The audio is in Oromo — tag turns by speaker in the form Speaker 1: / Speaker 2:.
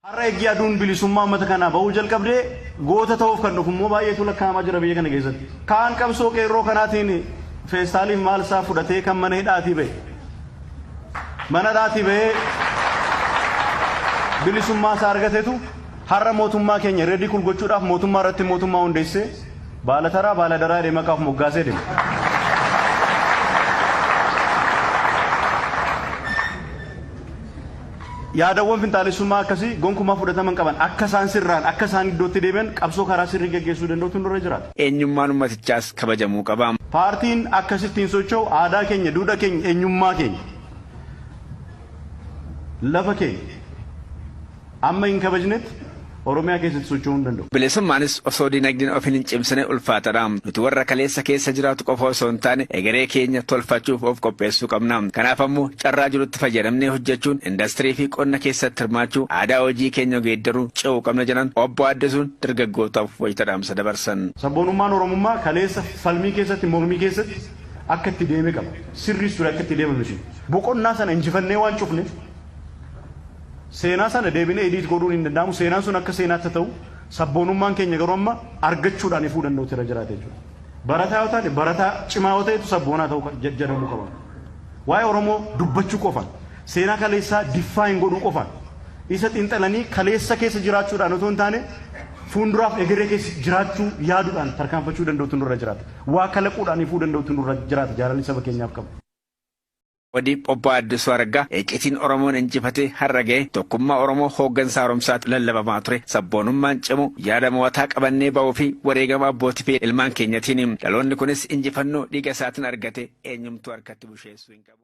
Speaker 1: Har'a eegii aduun bilisummaa uummata kanaa bahuu jalqabdee goota ta'uuf kan dhufu immoo baay'eetu lakkaa'amaa jira biyya kana keessatti. Kaan qabsoo qeerroo kanaatiin feestaaliif maal isaa fudhatee kan mana hidhaatii ba'e. Mana hidhaatii ba'ee bilisummaa isaa argatetu har'a mootummaa keenya ridicule gochuudhaaf mootummaa irratti mootummaa hundeessee baala taraa baala daraa jedhee maqaaf moggaasee deema. Yaadawwan finxaalessummaa akkasii gonkumaa fudhatama hin qaban. Akka isaan sirraan, akka isaan iddootti deebi'an qabsoo karaa sirrii gaggeessuu danda'utu nurra jiraata.
Speaker 2: Eenyummaan ummatichaas kabajamuu qaba.
Speaker 1: Paartiin akkasittiin socho'u aadaa keenya, duudha keenya, eenyummaa keenya, lafa keenya amma hin kabajnetti Oromiyaa keessatti socho'uu hin danda'u.
Speaker 2: Bilisummaanis osoo dinagdeen of hin cimsine ulfaatadha. Nuti warra kaleessa keessa jiraatu qofa osoo hin taane egeree keenya tolfachuuf of qopheessuu qabna. Kanaaf ammoo carraa jirutti fayyadamnee hojjechuun indastirii fi qonna keessatti hirmaachuu, aadaa hojii keenya geeddaruu ce'uu qabna jedhan Obbo Addisuun dargaggootaaf wayita dhaamsa dabarsan.
Speaker 1: Sabboonummaan Oromummaa kaleessa falmii keessatti, mormii keessatti akka itti deeme qaba. Sirriis ture akka itti deemame sun. Boqonnaa sana injifannee waan cufneef seenaa sana deebinee edit godhuun hin danda'amu. Seenaan sun akka seenaatti ta'u, sabboonummaan keenya garuu amma argachuudhaan ifuu danda'utu irra jiraata jechuudha. Barataa yoo taate, barataa cimaa yoo ta'etu sabboonaa ta'uu jedhamuu qaba. Waa'ee Oromoo dubbachuu qofaan, seenaa kaleessaa define godhuu qofaan, isa xiinxalanii kaleessa keessa jiraachuudhaan otoo hin taane, fuulduraaf egeree keessa jiraachuu yaaduudhaan tarkaanfachuu danda'utu nurra jiraata. Waa kalaquudhaan ifuu danda'utu nurra jiraata jaalalli saba keenyaaf qabu.
Speaker 2: Odip Obbo Addisuu Araggaa iccitiin Oromoon injifatee har'a ga'e tokkummaa Oromoo hooggansa haaromsaatti lallabamaa ture, sabboonummaan cimu, yaada mo'ataa qabannee ba'uu fi wareegama abbootii fi ilmaan keenyatiin. Dhaloonni kunis injifannoo dhiiga isaatiin argate eenyumtuu harkatti busheessuu hin qabu.